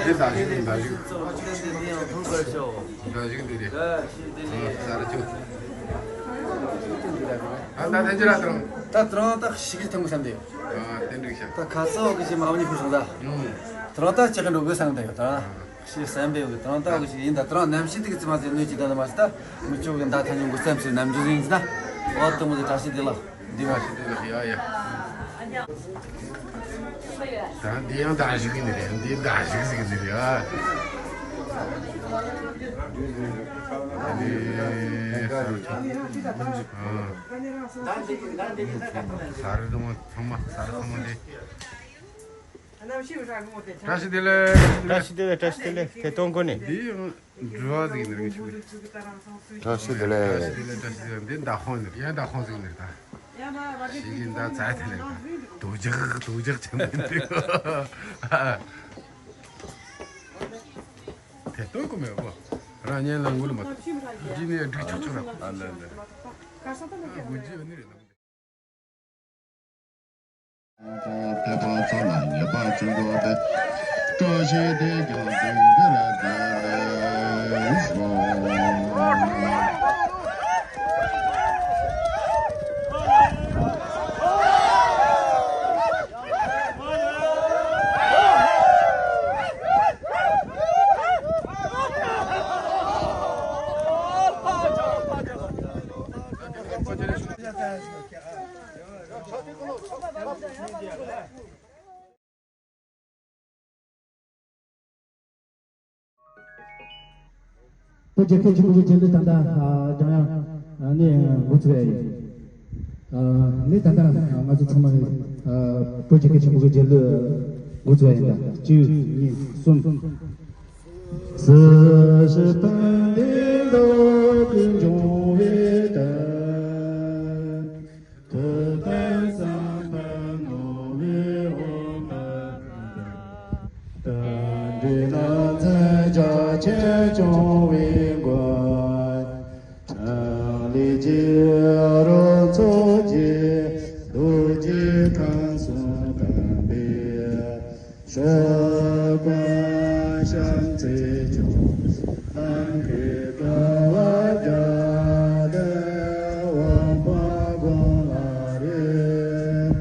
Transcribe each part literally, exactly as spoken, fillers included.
ཟླ་བཞུགས་ཟླ་བཞུགས། ཚོགས་ཆེན་འདི་ཡང་ཐུགས་ཁུར་ཤོག་ཟླ་བཞུགས་འདི་རེད། ཨ་ཟླ་བཞུགས་འདི་རེད། ཨ་ད་ཐེངས་ཅི་ར་དང་། ད་དྲང་ད་ཞིག་གི་ཐུང་བསམ་དེ། ཨ་དེ་འགྲིག་ཤག་ད་ཁ་སང་གི་ཞིག་མ་བ་ཉི་ཤུ་སོང་ད། ཨུམ། དྲང་ད་ཅི་གི་འགྲོ་དགོས་བསམ་དེ་ཡོད་ད། ཞེས་བསམ་པའི་འོག་དྲང་ད་གི་ཞིག་ཡིན་ད་དྲང་ནམ་ཞིག་དེ་གི་ཙི་མ་ཟེར་ནུས་ཀྱི་ད་ད་མ་ཞིག་ད་མི་ཆོག་གི་ད་ཐ་སྙད་འགོ་བསམ་ཟེར་ནམ་རྒྱུན་ཡིན་ད། འོ་དུ་མོ་ཟེར་བཀྲ་ཤིས་བདེ་ལེགས། འདི་བ་ཞིག་འདི་ལ་ཡ་ཡ། ད་འདི་ཡང་ཟླ་བཞུགས་ཡིན་རེད། འདི་ཟླ་བཞུགས་ཟིག་འདི་རེད་ཨ། འདི་ས་རུ་ཆུ། ཨ། ས་རུ་དུ་མ་ཚང་མ་ས་རུ་ཚང་མ་འདི། བཀྲ་ཤིས་བདེ་ལེགས། བཀྲ་ཤིས་བདེ་ལེགས། བཀྲ་ཤིས་བདེ་ལེགས། ཐད་གཏོང་གོ་ནས། འདི་ཡང་འགྲུལ་བ་ཟིག་ཡིན་ནི་རེད་ཆུ། བཀྲ་ཤིས་བདེ་ལེགས། བཀྲ་ཤིས་བདེ་ལེགས། བཀྲ་ཤིས་བདེ་ལེགས། འདི་མདའ་ཁོང་ཡིན་ནི་རེད། ཡང་མདའ་ཁོང་ཟིག་ཡིན་ནི་རེད་ད། ཞིག་གིས་མདའ་རྩ་དེ་ནས་རྡོ་རྒྱག་རྡོ་རྒྱག་ཆེན་པོ་ཡིན་འདུག་ཐད་གཏོང་གོ་མེད་པོ། རང་ཉན་ལ་འགུལ་མ་ཐུབ། ཅི་ནས་སྒྲིག་ཆོག་ཆོག་ར། ཨ་ལེ་ལེ། ཨ་དགོས་ཀྱི་ཡོད་ནི་རེད། ཕལ་པ་ཚོ་ལ་ཉེས་པ་བྱུང་དགོས་པས། སྤྲོ་ཞིང་དེ་ཀྱང་དེང་འདིར་བདེ་ལེགས་སོ། བོད་རྒྱལ་ཁབ་ཆེན་པོའི་རྒྱལ་གླུ་ད་ལྟ་རྒྱང་ཡང་ནས་འགོ་ཚུགས་ཡ་ཡིན། ནས་ད་ལྟ་ང་ཚོ་ཚང་མ་བོད་རྒྱལ་ཁབ་ཆེན་པོའི་རྒྱལ་གླུ་འགོ་ཚུགས་ཡ་ཡིན་ད། གཅིག་གཉིས་གསུམ། སྲིད་ཞི་མཐུན་ལྡན་ལོ་ཀུན་འབྱུང་བའི་དོན། ཐུབ་བསྟན་བསམ་པ་ནོར་བུའི་འོད་འབར་བ། རྟེན་འབྲེལ་ལམ་འཛིན་རྒྱ་ཆེན་སྐྱོང་བའི་མགོན། ཕྲིན་ལས་ཀྱི་རོལ་མཚོ་རྒྱས། རྡོ་རྗེ་ཁང་གསུམ་བརྟན་པའི་ཕྱོགས་ཀུན་བྱམས་བརྩེས་སྐྱོང་། ནམ་མཁའི་ཀ་བ་བརྒྱ་སྟོང་། འོད་དཔག་དགུང་ལ་རེག།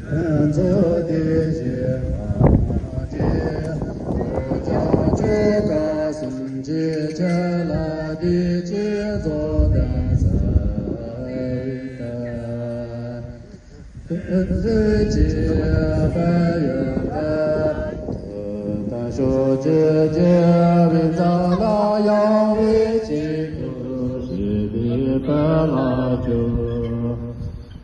ཕུན་ཚོགས་སྡེ་བཞིའི་ལྷ་མོ་སྒྲོགས། རོལ་རྒྱ་ཆོ་ག་གསུམ་གྱི་ཆུ་ལ་བདེ་སྐྱིད་རྫོགས་ལྡན་གསལ་བའི་དོན། ཐུགས་རྗེ་ཆེ་ཕ་ཡུལ་ལ། ཐུབ་བསྟན་ཕྱོགས་བཅུའི་རྒྱལ་བའི་རྩ་ལ། ཡང་བའི་སྐྱེ་འགྲོ་སྲིད་པའི་དཔལ་ལ་སྤྱོད།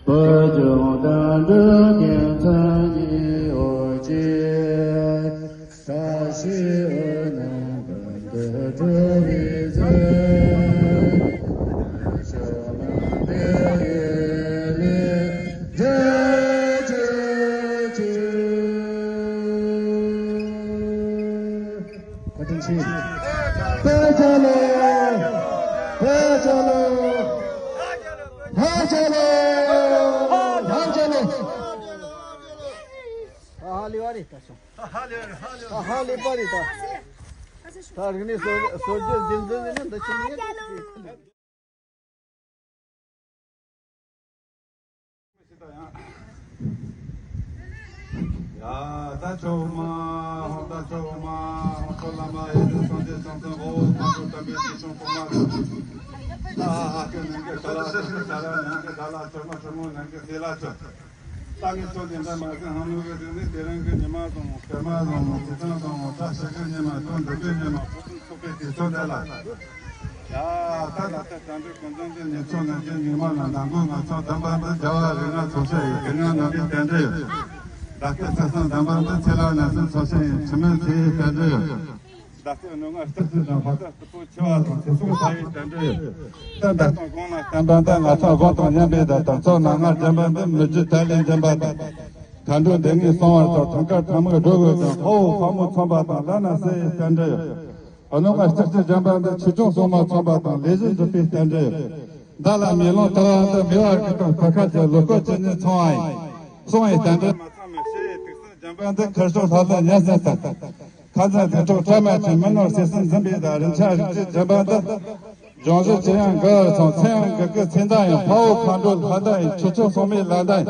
བོད་ལྗོངས་བསྟན་འགྲོའི་དགེ་མཚན་ཉི་འོད་ཀྱིས། བཀྲ་ཤིས་འོད་སྣང་ཀུན་ཏུ་འཕྲོ་བའི་ཚེ། ཕྱོགས་རྣམས་བདེ་བའི་གླིང་། རྒྱས་གྱུར་ཅིག་བཀའ་དྲིན་ཆེ། བོད་རྒྱལ་ལོ། བོད་རྒྱལ་ལོ། བོད་རྒྱལ་ལོ། བོད་རྒྱལ་ལོ། ཨ་ཧ་ལས་པ་རེད་ད་སོང་། ཨ་ཧ་ལས་པ་རེད་ད། ད་རིག་གནས་སྲོལ་སྲོལ་རྒྱུན་རྒྱུན་འཛིན་ནི་འདི་ཆི་མི་ཡིན་ད། ཡ་ད་ཆོ་མ་ཧོ། ད་ཆོ་མ་ཧོ། ཆོ་ལ་མ་ཡེ་དེ་སངས་རྒྱས་བྱང་སེམས་འོ་མ་ཆོ་དམ་པའི་ཆོས་སྐྱོང་གོང་མ་ཆོ། ད་ཧ་ཧ་ཀེ་ནང་གི་ད་ལ་ཆོ་ད་ལ་ནང་གི་ད་ལ་ཆོ་མ་ཆོ་མོ་ནང་གི་སེ་ལ་ཆོ། ད་ངས་ཆོ་དེ་འདྲ་མ་ཟིན་ཧང་ནུ་གི་ཟིན་ནི་དེ་རིང་གི་ཉི་མ་དང་སྐར་མ་དང་དེ་དང་དང་ད་ཞིག་གི་ཉི་མ་དང་འདི་གི་ཉི་མ་ཕུགས་ཚོགས་པའི་དུས་ཚོད་འདི་ལ། ཡ་ད་ད་ལྟ་བསྟན་འགྲོའི་ཀུན་བཟང་གི་ཉིན་ཚོགས་ནང་གི་ཉི་མ་ལ་ནང་ཁུལ་ང་ཚོ་བདེན་པ་འདི་རྒྱལ་བ་རིགས་ལྔ་ཚོགས་ཆེན་ཡིན། དེ་སྔ་ནང་གི་རྟེན་འབྲེལ་ཡོད། ད་ལྟའི་ཚེ་སྲོག་བདེན་པ་འདི་ཚེ་ལ་ནང་སྲིད་ཚོགས་ཆེན་ཡིན། ཕྱི་མའི་ཚེ་ཡི་རྟེན་འབྲེལ་ཡོད། ད་ལྟའི་སྣང་ང་རྟག་ཏུ་དང་བར་ཐག་ཐུབ་པོ་ཆེ་བ་དང་ཚེ་སྲོག་ཟ་བའི་རྟེན་འབྲེལ་ཡོད། ད་ལྟ་དང་གོང་ལ་བསྟན་པ་འདི་ང་ཚོ་དབང་དང་མཉམ་པའི་བརྡ་དང་ཚོགས་ནང་ང་རྒྱན་པ་འདི་མི་རྒྱུད་དར་ལས་འབྱིན་པ་དང་། མཁའ་འགྲོ་སྡེ་ལྔས་གསང་བར་གྱུར། དུང་དཀར་ཐལ་མོ་སྒྲོལ་དགོས་ཀྱང་། དཔའ་བོ་དཔའ་མོ་མཚོན་པ་དང་། ལ་ན་སྲས་ཡི་རྟེན་འབྲེལ་ཡོད། ཨ་ནུ་ང་ལྕགས་ཀྱུ་འགྲན་པ་འདི་ཆོས་སྐྱོང་སྲུང་མ་མཚོན་པ་དང་ལས་གཞི་འགྲུབ་པའི་རྟེན་འབྲེལ་ཡོད། མདའ་ལ་མེ་ལོང་དར་བ་འདི་མེ་བ་གི་དང་བར་ཁ་གྱི་ལོ་སྐོར་ཅི་ནས་ཚང་བ་ཡིན། གསང་བའི་རྟེན་འབྲེལ་མ་ཚང་མི་ཤེས་ཡི། དུག་སེལ་འགྲན་པ་འདི་མཁར་གཞུང་ལྷ་ལ་ཉ་ཟིན་ལྟར། ཕ་མཚན་དེ་ཐོག་བཀྲ་མ་ཆེ་མི་ནོར་ཟེར་སྲིད་འཛིན་པའི་དང་རིན་ཆེན་རིགས་ཀྱི་འཛིན་པ་འདི། འབྱུང་བཞི་ཇི་ཡང་འགལ་བར་སོང་། ཚེ་ཡང་འགལ་གྱི་ཚེ་མདའ་ཡིན། དཔའ་བོ་མཁའ་འགྲོའི་ལྷ་མདའ་ཡིན། ཆོས་སྐྱོང་སྲུང་མའི་ལྷ་མདའ་ཡིན།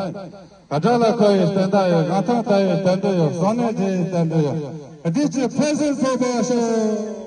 དགྲ་ལ་ཁོ་ཡི་བསྟན་མདའ་ཡོད། རང་ཐང་དར་བའི་བསྟན་འགྲོ་ཡོད། བསམ་ནས་དེ་ཡི་བསྟན་འགྲོ་ཡོད། བདེ་སྐྱིད་ཕུན་སུམ་ཚོགས་པར་ཤོག།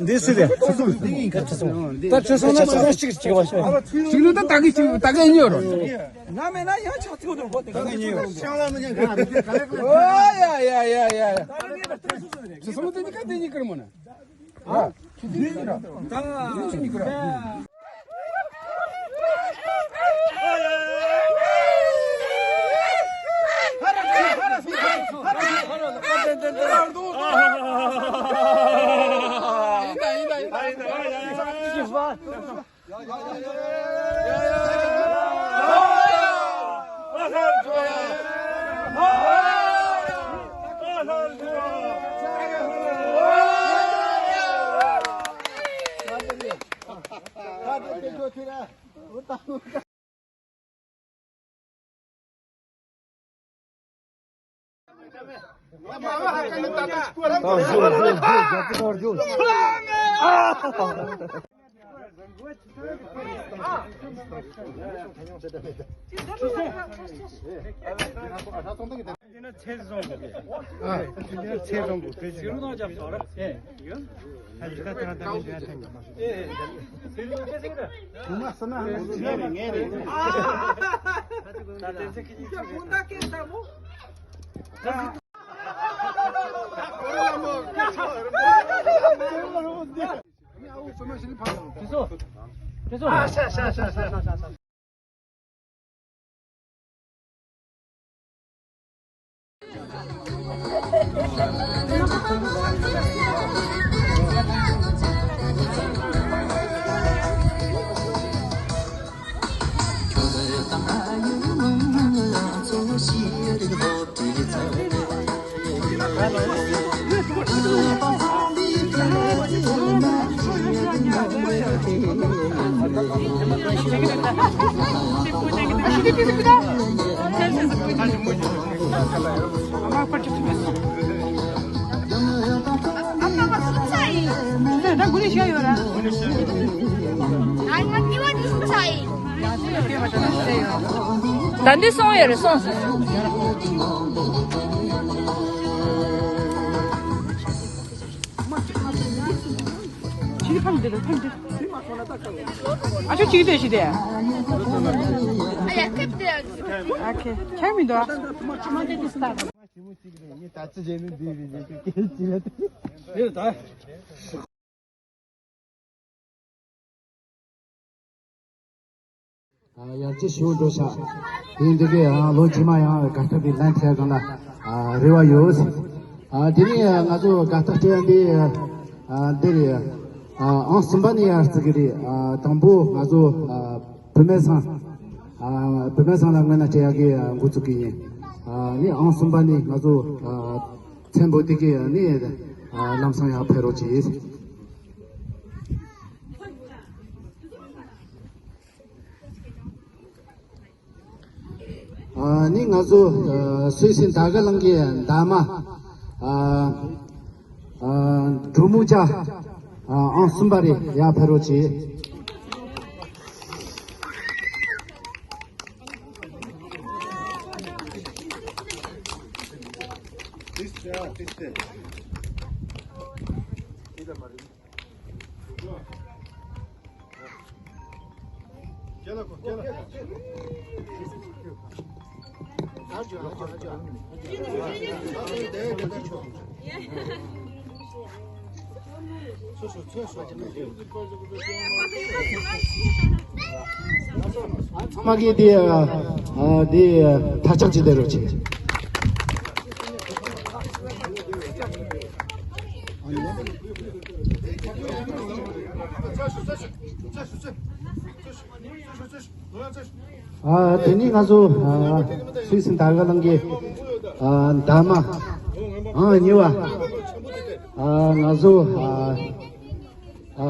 འདི་སུ་རེད། ད་ཁྲི་སྲོང་ན་ཁྲི་སྲོང་གཅིག་གཅིག་བ་ཤོད། གཅིག་ནི་ད་ད་གི་གཅིག་ད་གི་གཉིས་རོ། ན་མེད་ན་ཡང་ཆགས་ཚུགས་འདུག་གོ། དེ་ག་ནས་ཉེ་ཡོད། ཤང་ལ་མི་ཉན་ག་ལ་དེ་ག་ལེ་ག་ལེ། ཨོ་ཡ་ཡ་ཡ་ཡ་ཡ། ཁྲི་སྲོང་དེ་ནི་ག་དེ་ཉིད་ཀར་མོ་ན། ཨ། ཁྱི་དེ་ཉིད་ཀར། ད་ཁྱི་ཉིད་ཀར། ཡིན་ད་ཡིན་ད་ཡིན་ད། འདི་ན་ཚེ་བཟང་པོ། ཨ། འདི་ན་ཚེ་བཟང་པོ། དེ་ཕྱི་རུ་ནང་རྒྱབ་སོང་ར། ཨེ། ད་ལྟ་ད་ལྟ་མི་འདྲ་ཐེངས་མ། ཨེ། ཚེ་བཟང་པོ་ཟེར་ར། ངས་རེད། ངས་རེད། ད་དེ་ཚེ་ཁྱི་ཉིད་ཚེ་རེད། ད་འདི་སོང་ཡོད་རེད། སོང་སོང་། ཨ་ཅོ་གཅིག་བལྟས་ཤིག་དེ། ཨ་ཡ་ཁེབས་དེ། ཨ་ཁེ་ཁྱེར་མི་འདུག་ཨ། ད་ཅི་བྱེད་མི་འདུག་བི་བི་ཅི་ལ་དེ། ཡར་རྒྱས་ཞུ་འགྲོ་ཤག་དེ་འདི་གའི་ཡང་ལོ་རྗེས་མ་ཡང་དགའ་ཐག་པའི་ལན་ཐེ་གང་ལ་རེ་བ་ཡོད། དེ་ནས་ང་ཚོ་དགའ་ཐག་སྤྲད་འདི་འདི་རེད། ཨང་གསུམ་པ་ནས་ཡར་བརྩི་གི་རེད། དང་པོ་ང་ཚོ་བུད་མེད་ཚང་། བུད་མེད་ཚང་ལ་སྔོན་ན་སྤྲད་ཡག་གི་འགོ་བཙུགས་གི་ཡིན། ནི་ཨང་གསུམ་པ་ནས་ང་ཚོ་ཚན་པོ་དེ་གའི་ནི། ལམ་སང་ཡར་ཕེབས་རོགས་གྱིས། ཨ་ནི་ང་ཚོ་ཨ་སུད་སི་དར་དཀར་གླིང་གི་འདབ་མ་ཨ་ཨ་འབྲུག་མོ་ཅག་ཨ་ཨང་གསུམ་པ་རེད། ཡར་ཕེབས་རོགས་གྱིས། ཚང་མ་གིས་དེ་ཨ་དེ་ཐག་ཆག་ཅིག་བསྡད་རོགས་བྱེད། ཨ་དེ་ནས་ང་ཚོ་ཨ་སུད་སི་དར་དཀར་གླིང་གི་ཨ་འདབ་མ་ཨང་གཉིས་པ་ཨ་ང་ཚོ་ཨ་ཨ་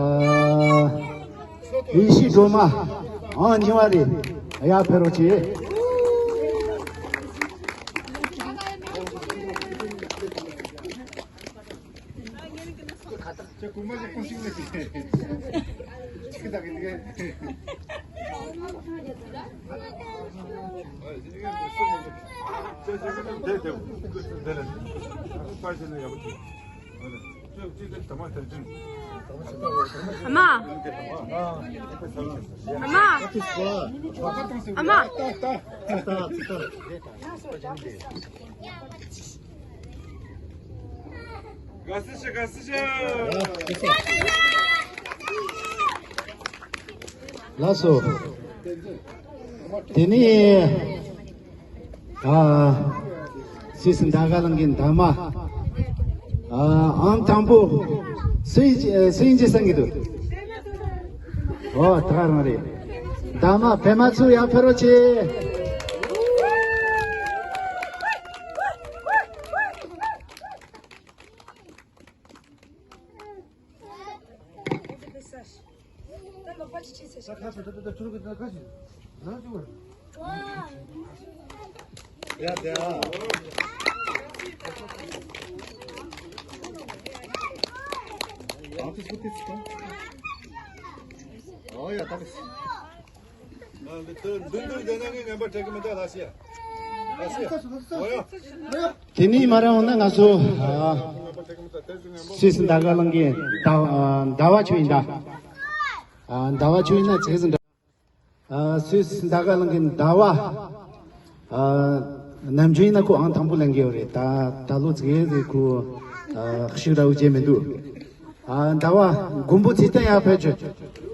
ཡེ་ཤེས་སྒྲོལ་མ་ཨང་གཉིས་པ་རེད། ཡར་ཕེབས་རོགས་གྱིས། ཨ་མ། ཨ་མ། ཨ་མ། དགའ་བསུ་ཞུ། དགའ་བསུ་ཞུ། ལགས་སོ། དེ་ནས་ཨ་སུད་སི་དར་དཀར་གླིང་གི་འདབ་མ་ཨ་ཨང་དང་པོ་སུ་ཡིན་སུ་ཡིན་གྱི་གསན་གྱི་འདུག་ཨོ་ད་ག་རང་རེད། འདབ་མ་བེ་མ་ཚུ་ཡར་ཕེབས་རོགས་བྱེད། ཨོ་ཡ་ད། དེ་ནས་མར་འོང་ན་ང་ཚོ་ཨ་སུད་སི་དར་དཀར་གླིང་གི་ཟླ་ཨ་ཟླ་བ་ཆོས་ཡིན་ད། ཨ་ཟླ་བ་ཆོས་ཡིན་ན་ཚེ་ཟིན་འདྲ། ཨ་སུད་སི་དར་དཀར་གླིང་གི་ཟླ་བ་ཨ་ནམ་རྒྱུན་ཡིན་ན་ཁོ་ཨང་དང་པོ་ལེན་གི་ཡོད་རེད། ད་ད་ལོ་ཙིག་གེ་ཟིག་ཁོ་ཨ་ཤུགས་ར་བོ་བྱས་མི་འདུག་ཨ་ཟླ་བ་མགོན་པོ་ཚེ་བརྟན་ཡར་ཕེབས་བྱོས།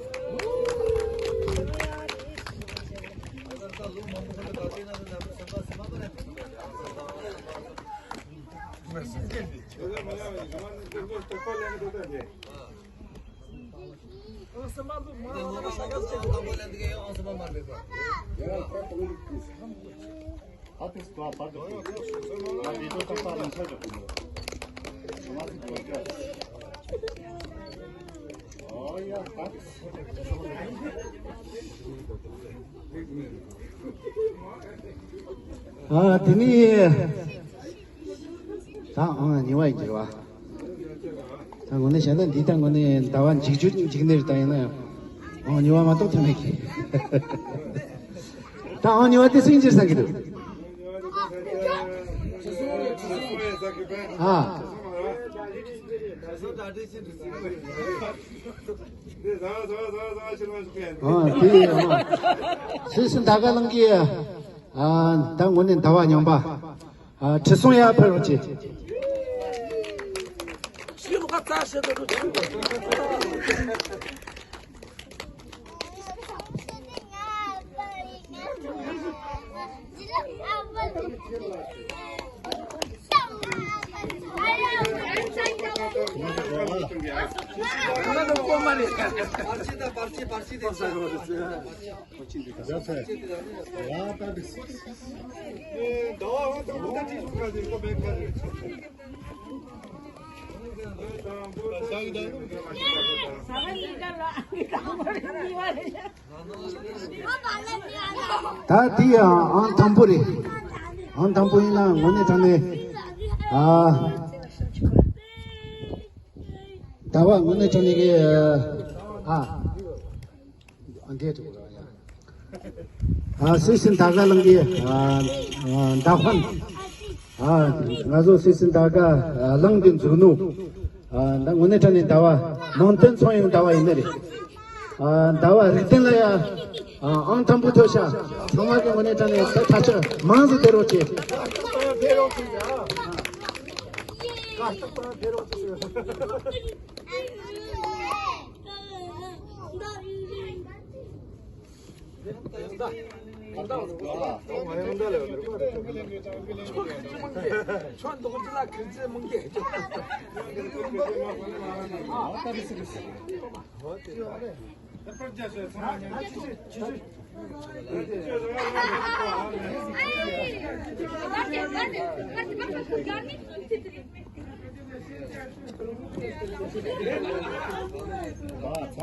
ཨ་དེ་ནས་ད་ཨང་གཉིས་པ་ཡིན་གྱི་རེད་བ། ད་དངོས་གནས་བཤད་ན་འདི་ད་དངོས་གནས་ཟླ་བ་འཇིགས་རྒྱུ་འཇིགས་ནི་རེད། ད་ཡིན་ན་ཡང་ཨང་གཉིས་པ་མ་གཏོགས་ཐོན་མེད་གི། ད་ཨང་གཉིས་པ་དེ་སུ་ཡིན་གྱི་བསམ་གྱི་འདུག་ཨ། ཨ་དེ་ཡིན་རེད་མ། སུད་སི་དར་དཀར་གླིང་གི་ཨ་ད་དངོས་གནས་ཟླ་བ་མཉམ་པ། ཨ་ཁྲི་སྲོང་ཡར་ཕེབས་རོགས་གྱིས། ད་དེ་ཡང་ཨང་དང་པོ་རེད། ཨང་དང་པོ་ཡིན་ན་དངོས་གནས་དྲང་གནས། ཨ། ཟླ་བ་དངོས་གནས་དྲང་གནས་ཀྱི། ཨ། ཨ། འདས་འགྲོ་གི་རེད་ཡ། ཨ། སྲིད་ཞིན་ད་ག་གླིང་གི། ཨ། ཨ། མདའ་དཔོན། ཨ། ང་ཚོ་སྲིད་ཞིན་ད་ག་གླིང་གི་མཛུབ་ནོར། ཨ། ད་དངོས་གནས་དྲང་གནས་ཟླ་བ་མིང་དོན་མཚུངས་ཡོང་ཟླ་བ་ཡིན་ནི་རེད། ཨ། ཟླ་བ་རིག་ལྡན་ལ་ཡ། ཨ། ཨང་དང་པོ་ཐོབ་ཤག་ཚང་མ་གི་དངོས་གནས་དྲང་གནས་ད་ཐག་ཆོད་མང་ཙམ་བསྡད་རོགས་གྱིས། ཚང་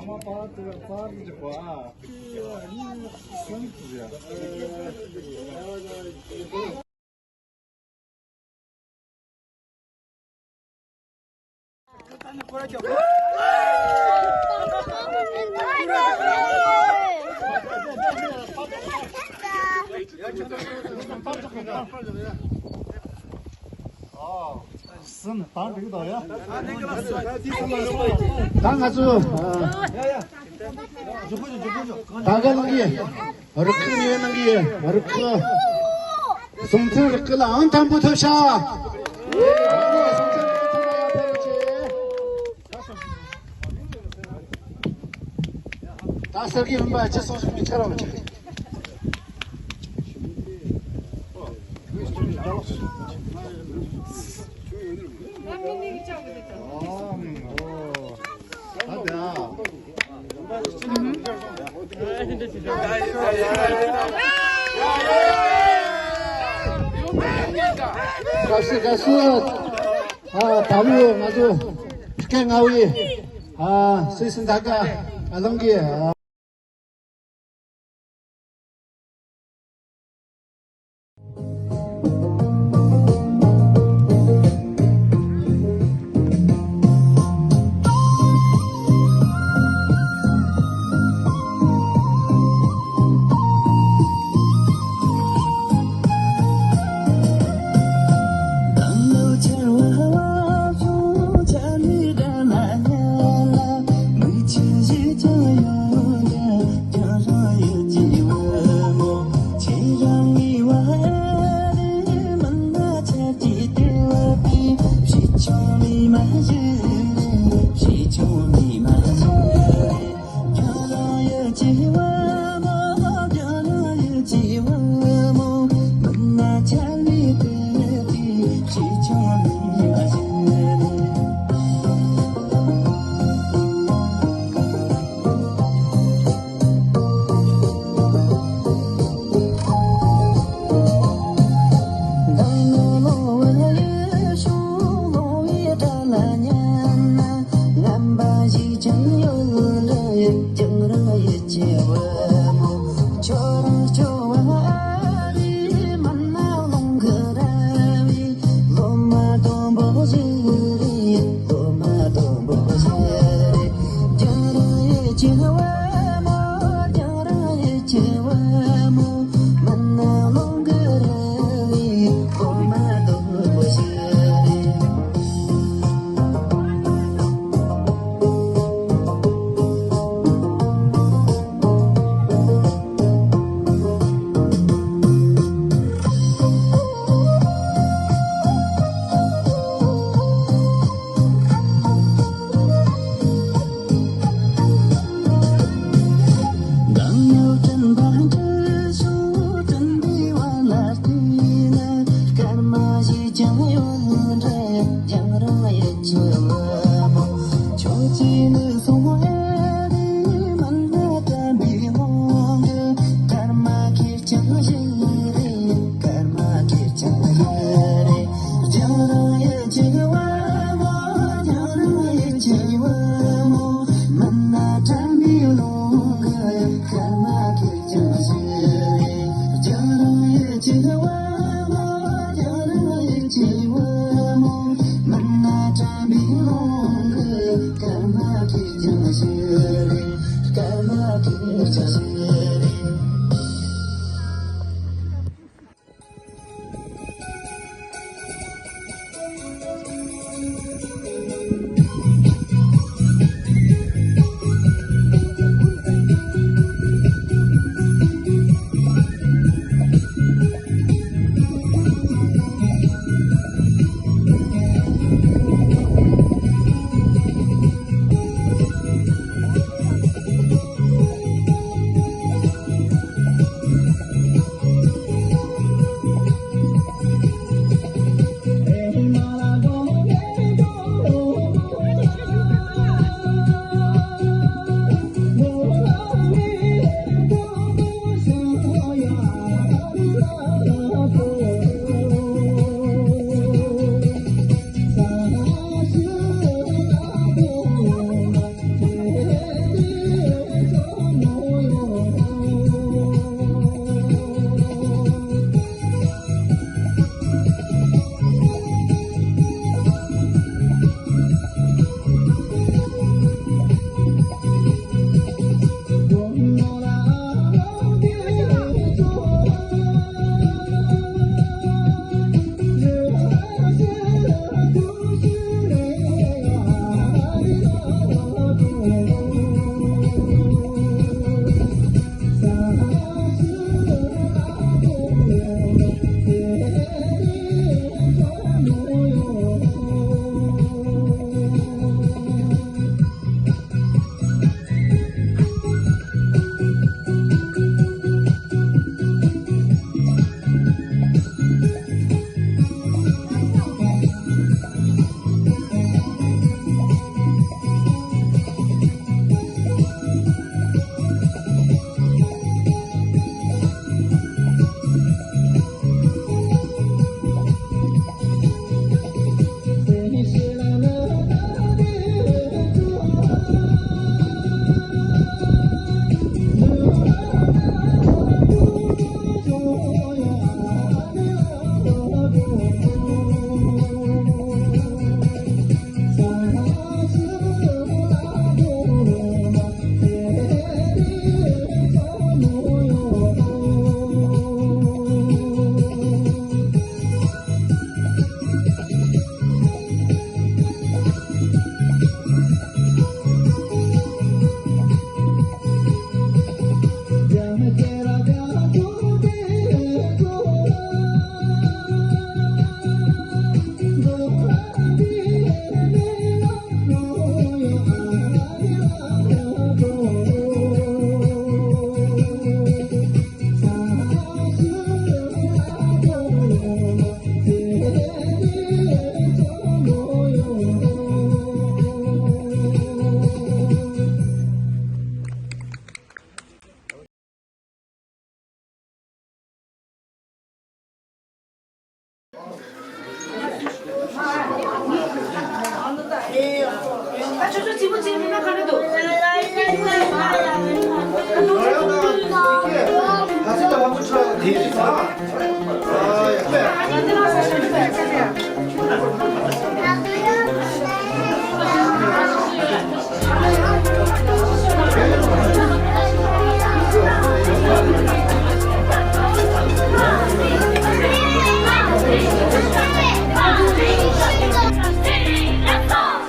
མ་པར་དུ་པར་དུ་འཇུག་པ། སུམ་དུ་ཡ། ད་ང་ཚོ། ཨ། ད་ག་ལ་ཡིན། རུ་ཁག་ཉེ་ནང་གི་རུ་ཁག་སུམ་ཚན་རུ་ཁག་ལ་ཨང་དང་པོ་ཐོབ་ཤག་ད་ཟེར་གི་ཡིན་པ་ཅི་སོང་ཞིག་མི་ཁྱེར་རོགས་བྱེད། དགའ་བསུ་དགའ་བསུ། ཨ། ད་ལོ་ང་ཚོ་སྐད་ངའུ་ཡི། ཨ། སྲིད་ཞིན་ད་ག་གླིང་གི། ཨ།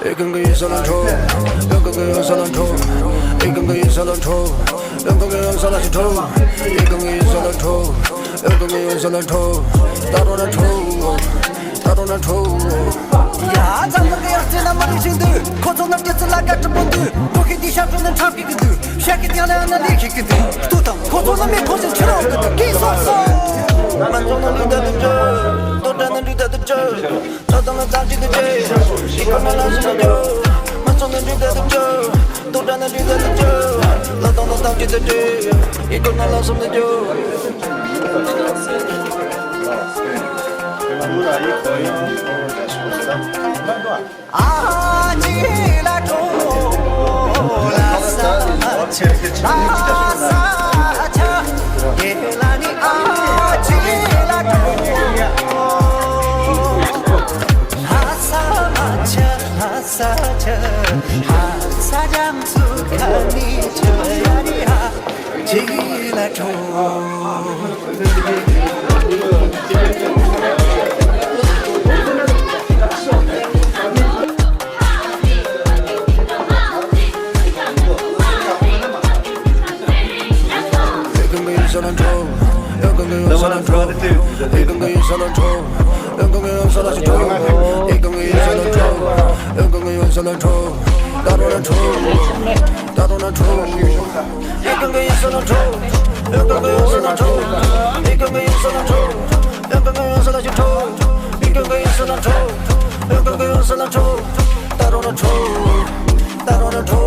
ཨེ་གང་གི་ཡོད་ས་ལ་འཕྲོ། ཨེ་གང་གི་ཡོད་ས་ལ་འཕྲོ། ཨེ་གང་གི་ཡོད་ས་ལ་འཕྲོ། ཨེ་གང་གི་ཡོད་ས་ལ་ཞིག་འཕྲོ། ཨེ་གང་གི་ཡོད་ས་ལ་འཕྲོ། ཨེ་གང་གི་ཡོད་ས་ལ་འཕྲོ། ད་རུང་ན་འཕྲོ། ད་རུང་ན་འཕྲོ། ཡ། འཛམ་གླིང་གི་ཡང་རྩེ་ན་མ་རིག་བཞིན་དུ། ཁོ་ཚོ་ནི་སྐྱེ་ཚུལ་ལ་དགའ་སྤྲོ་པོ་འདུག་ཁོ་ཁེ་དེའི་ཞབས་བྲོ་ནི་འཁྲབ་ཀྱི་གི་འདུག་ཤ་ཁེ་དེ་ཡང་ལ་ཡང་ན་ལས་ཁེ་གི་འདུག་ལྟོས་དང་། ཁོ་ཚོ་ནི་མི་ཐོག་ཅིག་ཁྱེར་འོང་གི་འདུག་ཀི་སོག་སོག་མ་ཚོགས་ན་ལུས་ད་དུ་འཇོག་ལྟོ་འདྲ་ན་ལུས་ད་དུ་འཇོག་ད་དང་ལ་ཙམ་ཅིག་ཏུ་བྱེད། ཡི་གོ་ན་ལ་སུ་ན་འཇོག་མ་ཚོགས་ན་ལུས་ད་དུ་འཇོག་ལྟོ་འདྲ་ན་ལུས་ད་དུ་འཇོག་ལ་དང་ལ་ཙམ་ཅིག་ཏུ་བྱེད། ཡི་གོ་ན་ལ་སུ་ན་འཇོག་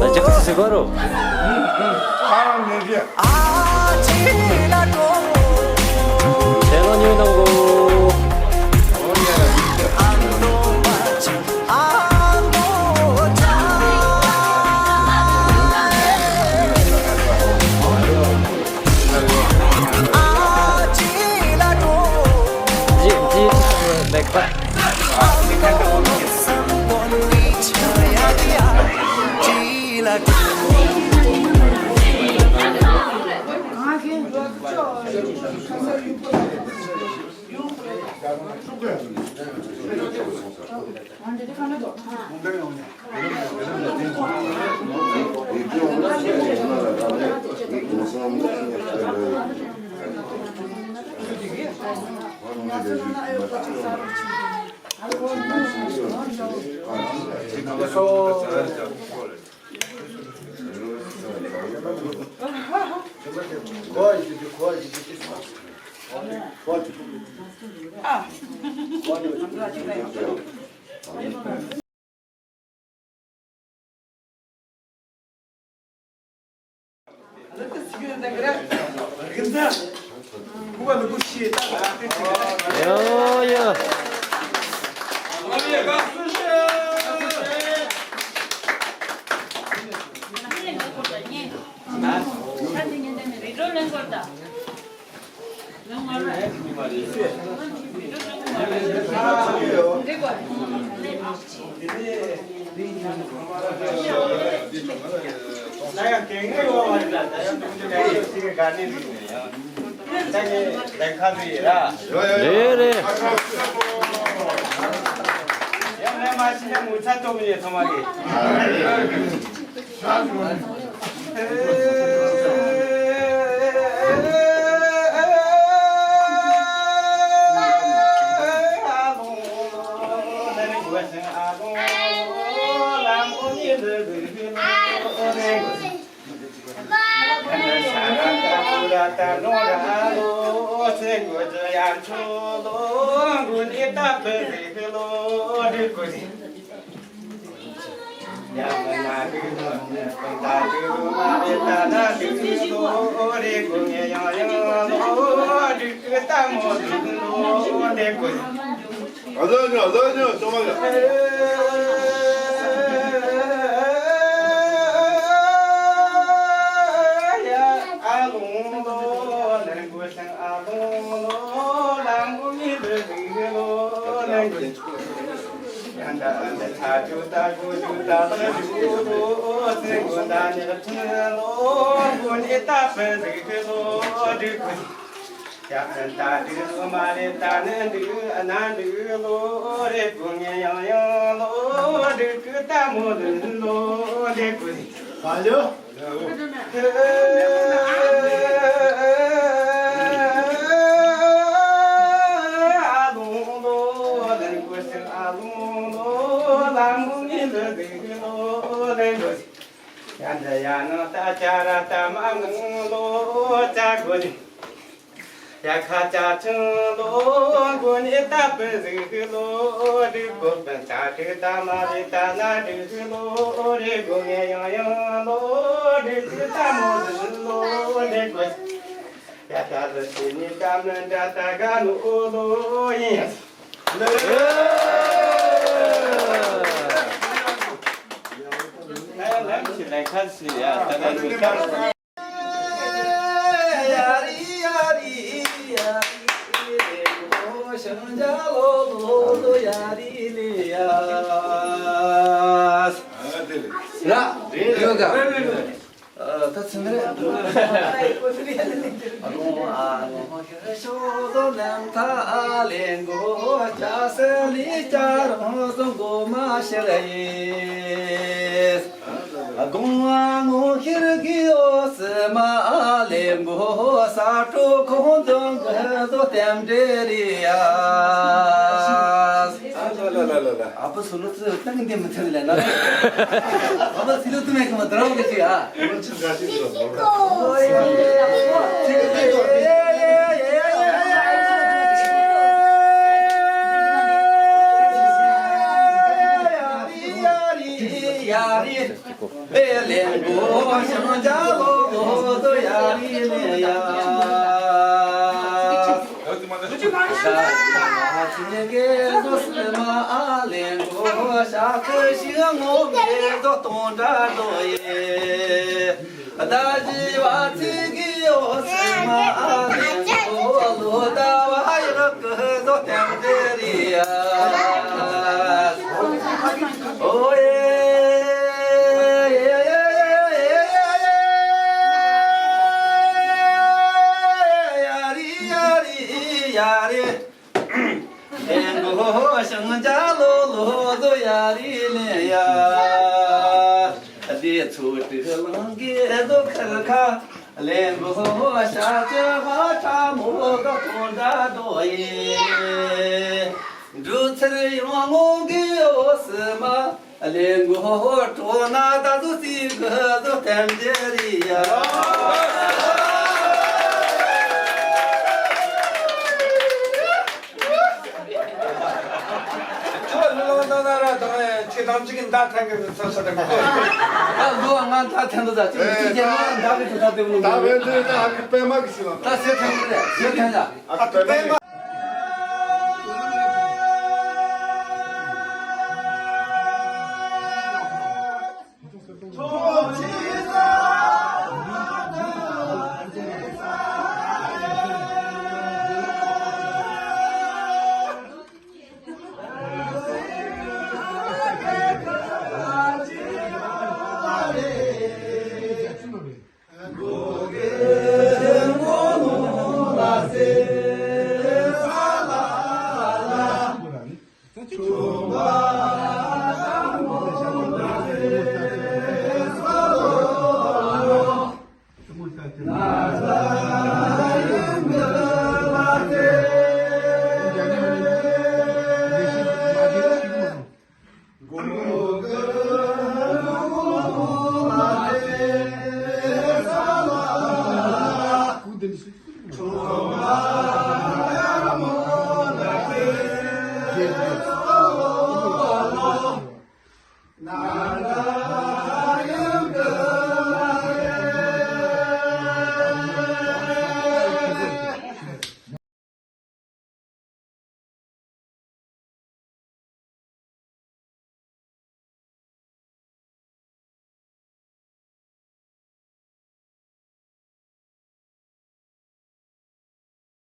ད་ཅིག་ཙི་གོ་རོ། དེ་ལ་ཉོས་གནང་གོ། རེད་རེད། ར། ཡོད་ག་ཨ། ད་ཚིག་འདི་རེད། ཨ་ལོ་ཨ་ལོ་ཤོག་ཟོ་ནམ་ཐ་ཨ་ལེན་གོ་ཅ་སེ་ལི་ཅ་རོང་ཟོ་གོ་མ་ཤེ་ར་ཡེ། ཨ་གོང་ཨ་ངོ་ཤེར་གི་ཨོ་སི་མ་ཨ་ལེན་གོ་ས་ཀྲོ་ཁོང་ཙོང་གི་ཟོ་ཏེམ་ཏེ་རི་ཡ། ཨ་ལ་ལ་ལ་ལ་ལ། ཨ་ཕ་སུ་ལུ་ཙི་ཏང་འདི་མི་ཚེ་ལ་ན། ཨ་ཕ་སི་ལུ་ཏུ་མེ་ཀ་མ་དྲ་བ་གི་ཅི་ཨ། ཨེ་ལེན་གོ་ཤང་ཅ་ལོ་ལོ་དོ་ཡ་རི་ལེ་ཡ། ཤ་ཚེ་གེ་ཟོ་སི་མ་ཨ་ལེན་གོ་ཤ་ཚེ་ཤི་ངོ་གེ་ཟོ་སྟོང་དྲ་དོ་ཡེ། ད་ཞི་བ་ཚེ་གེ་ཨོ་སི་མ་ཨ་ལེན་གོ་ལོ་ད་བ་ཡག་གི་ཟོ་ཏེམ་ཏེ་རི་ཡ། ཨོ་ཡེ། ཡ་རི་ཡ་རི་ཡ་རི། ལེན་གོ་ཤང་ཅ་ལོ་ལོ་དོ་ཡ་རི་ལེ་ཡ། དེ་ཚོ་ཏི་ལང་གེ་དོ་ཁར་ཁ། ལེན་གོ་ཤ་ཅེ་བ་ཁྲ་མོ་ག་ཐོང་ད་དོ་ཡེ། འབྲུ་ཚར་ཡོང་ངོ་གི་ཨོ་སི་མ། ལེན་གོ་ཧོ་ཧོ་ཀྲོ་ན་ད་དུ་སི་གི་དུ་ཐེམ་ཇེ་རི་ཡ། ཁྱོད་ལོ་ན་ན་ར་དང་ཆེ་དང་ཅིག་གི་མདའ་འཐེན་གི་ཚོད་ཚོད་དང་། ད་ལོ་ང་མདའ་འཐེན་དུ་ད་ཅིག་ཅིག་ཅེ་ན་མདའ་གི་དུ་ད་དེ་ལོ། ད་བན་དུ་ད་ཨ་ཁུ་པད་མ་གི་སི་ལ། ད་སེ་འཐེན་གི་རེད་སེ་འཐེན་ད། ཨ་ཁུ་པད་མ།